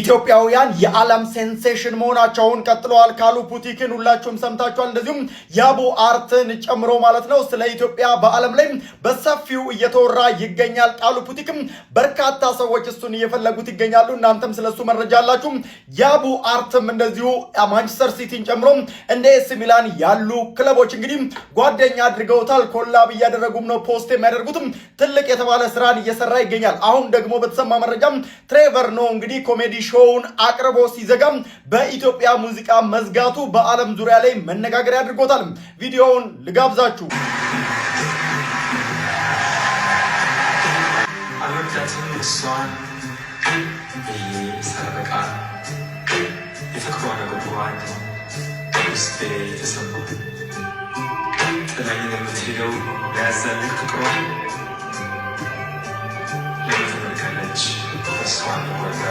ኢትዮጵያውያን የዓለም sensation መሆናቸውን ቀጥለዋል። ካሉ ፑቲክን ሁላችሁም ሰምታችኋል። እንደዚሁም ያቡ አርትን ጨምሮ ማለት ነው። ስለ ኢትዮጵያ በዓለም ላይ በሰፊው እየተወራ ይገኛል። ቃሉ ፑቲክም በርካታ ሰዎች እሱን እየፈለጉት ይገኛሉ። እናንተም ስለሱ መረጃ አላችሁ። ያቡ አርትም እንደዚሁ ማንቸስተር ሲቲን ጨምሮ እንደ ኤሲ ሚላን ያሉ ክለቦች እንግዲህ ጓደኛ አድርገውታል። Collab እያደረጉም ነው፣ post የሚያደርጉትም ትልቅ የተባለ ስራን እየሰራ ይገኛል። አሁን ደግሞ በተሰማ መረጃም ትሬቨር ኖዋ እንግዲህ comedy show ውን አቅርቦ ሲዘጋም በኢትዮጵያ ሙዚቃ መዝጋቱ በዓለም ዙሪያ ላይ መነጋገሪያ አድርጎታል። ቪዲዮውን ልጋብዛችሁ። አልወዳትም እሷን ብዬ ሳበቃ የፍቅሯ ነጎድጓድ ውስጤ ተሰማ። ጥላኝ የምትሄደው ሊያዛልቅ ፍቅሯ ለምን ትመልካለች እሷን ወጋ።